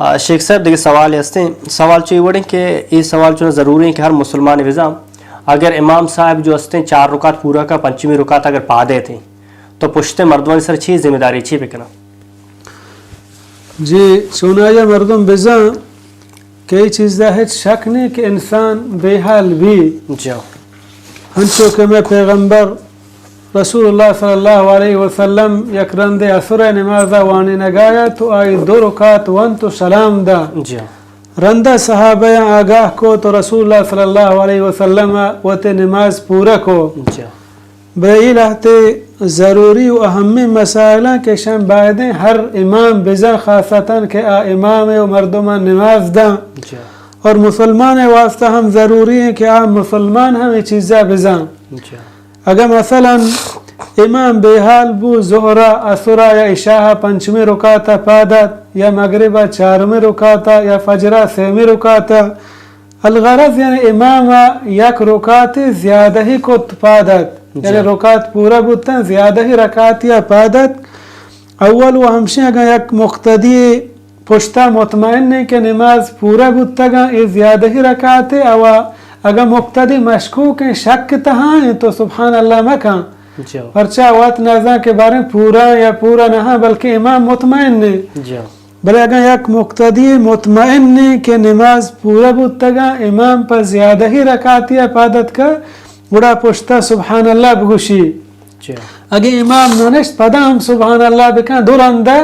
آ، شیخ صاحب، دگہ سوالے ہستیں۔ سوال چو اے وڑیں کہ اے سوال چو ضروری ایں کہ ہر مسلمانے بزاں، اگر امام صاحب جو ہستیں چار رکعت پورا کا، پنچمی رکعت اگر پاد ایتیں، تو پشت مردمانی سر چی ذمہ داری چی بکناں؟ جی، چونایا مردم بزاں کہ اے چیزا ہچ شک نہیں کہ انسان بے حال بی۔ جی۔ ہنچو کہ مئے پیغمبر رسول اللہ صلی اللہ علیہ وسلم یک رندے عصر نمازا وانینگایا تو آئی دو رکعت وانت و سلام دا۔ جی۔ رندا صحابیاں آگاہ کو تو رسول اللہ صلی اللہ علیہ وسلم وتی نماز پورا کو۔ جی۔ بلے اے لہتے ضروری و اہمیں مسائلاں کہ شان بایدیں ہر امام بزاں، خاصتاً کہ آ امام و مردمان نماز داں۔ جی۔ اور مسلمان واسطہ ہم ضروری ایں کہ آ مسلمان ہم اے چیزا بزاں۔ جی۔ اگاں مثلاً امام بے حال بو، ظہرا، عصرا یا عشاء پنچمی رکعتا پاد ات، یا مغربا چارمی رکعتا، یا فجرا سیمی رکعتا، الغرض یعنی امام یک رکعت زیادہی کت پاد ات، جی۔ یعنی رکعت پورا بوتن، زیادہی رکعتی پاد ات۔ اول و ہمشیں اگاں یک مقتدی پشتا مطمئن ایں کہ نماز پورا بوتگاں، اے زیادہی رکعت ء، او اگاں مقتدی مشکوک ایں، شک تہا ایں، تو سبحان اللہ مکن۔ جی۔ پرچا وت نزان کہ باریں پورا یا پورا نہ، بلکہ امام مطمئن ایں۔ جی۔ بلے اگاں یک مقتدی مطمئن ایں کہ نماز پورا بوتگاں، امام پہ زیادہی رکعتی ء پاد اتکا، گڑا پشتا سبحان اللہ بگوشی۔ جی۔ اگہ امام ننشت، پدا ہم سبحان اللہ بکن، دو رندا،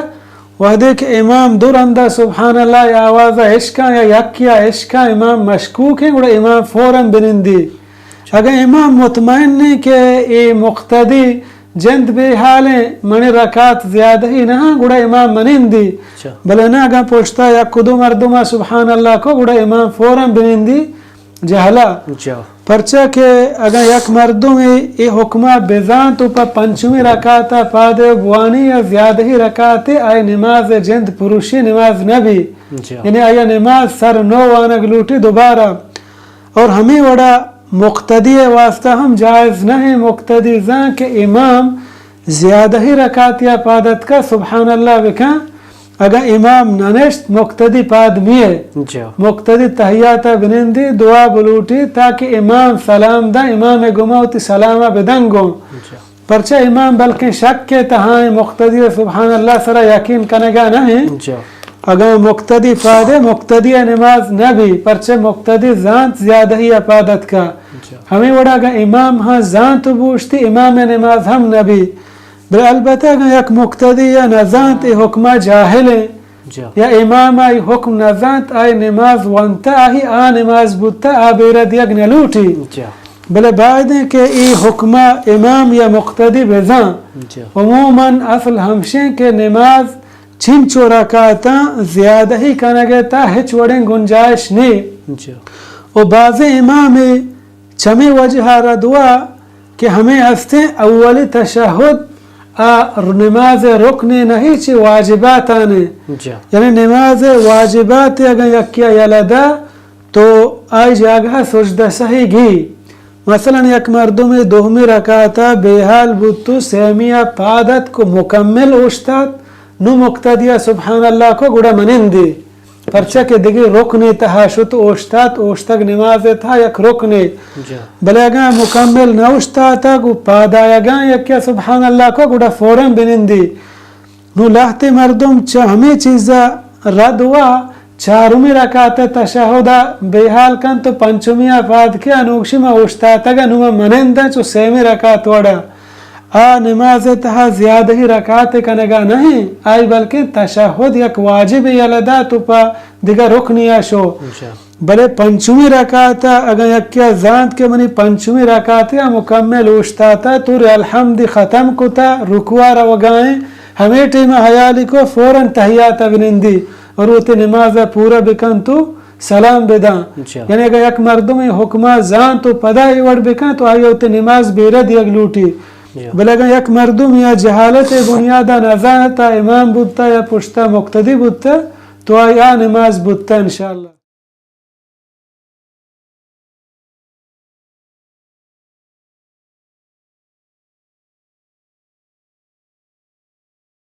وہدے کہ امام دو رندا سبحان اللہ یا آوازا اشکاں یا یکیا اشکاں، امام مشکوک ایں، گڑا امام فوراً بنندی۔ اگہ امام مطمئن ایں کہ اے مقتدی جند بے حال ایں، منی رکعت زیادہی نہ، گڑا امام منندی۔ اچھا۔ بلے نہ، اگاں پشتا یک و دو مردما سبحان اللہ کو، گڑا امام فوراً بنندی۔ جہلا۔ جا۔ پرچا کہ اگاں یک مردمے اے حکما بزانت و پہ پنچمی رکعتا پادے بوانی یا زیادہی رکعتے، آئی نماز جند پروشی، نماز نبی۔ جا۔ یعنی آیا نماز سر نو وانگ لوٹی دوبارہ۔ اور ہمیں وڑا مقتدی واسطہ ہم جائز نہ ایں، مقتدی زان کہ امام زیادہی رکعتیا پاد اتکا سبحان اللہ بکن، اگاں امام ننشت، مقتدی پاد میئے۔ جا۔ مقتدی تحیاتا بنندی، دعا بلوٹی، تاکہ امام سلام دا، امام گما وتی سلاما بدن گوں۔ جا۔ پرچا امام بلکیں شک ء تہا ایں، مقتدی سبحان اللہ سرا یقین کنگا نہ ایں۔ جا۔ اگاں مقتدی پادے، مقتدی نماز نہ بی، پرچا مقتدی زانت زیادہی پاد اتکا۔ جا۔ ہمیں وڑا اگاں امام ہاں زانت بوشتی، امام نماز ہم نہ بی۔ بلے البتہ اگاں یک مقتدی یا نزانت اے حکما جاہل ایں، جا۔ یا امام آئی حکم نزانت، آئی نماز ونتا، آہی آ نماز بوتا، آ بیرہ دیگ نلوٹی۔ جا۔ بلے باید ایں کہ اے حکما امام یا مقتدی بزان۔ جا۔ عموماً اصل ہمشیں کہ نماز چنچو رکعتاں زیادہی کنگ ء تا ہچ وڑیں گنجائش نی۔ جا۔ و بازیں امام چمے وجہ ء ردوا کہ ہمیں ہستیں اولی تشہد آ نماز ء رکنے نہیں، چہ واجباتانے۔ جا۔ یعنی نماز ء واجبات اگاں یکیا یلہ دا تو آئی جاگہ سجدہ سہی گی۔ مثلاً یک مردمے دومی رکعتا بے حال بوت تو سیمیا پاد اتک و مکمل اوشتات، نو مقتدیا سبحان اللہ کو گڑا منندی۔ پرچا کہ دگہ رکنے تہا شت اوشتات، اوشتگ نماز تہا یک رکنے۔ جا۔ بلے اگاں مکمل نہ اوشتاتگ و پاد آیگاں یکیا سبحان اللہ کو گڑا فوراً بنندی۔ نوں لہتے مردم چہ ہمے چیزا رد وا چارمی رکعت ء تشہد ء بے حال کنت و پنچمی ء پاد کے انوگشی ما اوشتاتگ ء نوں ما منند آں چو سیمی رکعت وڑا۔ آ نماز ء تہا زیادہی رکعت کنگا نہ انت، آئی بلکیں تشہد یک واجبے یلہ دات و پہ دگہ رکنے ء شو۔ بلے پنچمی رکعت ء اگاں یکے ء زانت کہ منی پنچمی رکعت ء مکمل اوشتاتہ، تو الحمد ختم کتہ، رکوع ء روگا ایں، ہمے ٹیم ء ہیالی کو فوراً تحیات ء بنندی اور وتی نماز ء پورا بکن تو سلام بداں۔ یعنی اگاں یک مردمے حکم ء زانت و پدا اے وڑ بکن تو آئی ء وتی نماز بے رد یگ لوٹی۔ بلے اگاں یک مردم یا جہالت ء بنیاد ء نزانت ء امام بوتہ یا پشت ء مقتدی بوتہ تو آئی آ نماز بوتہ انشاءاللہ۔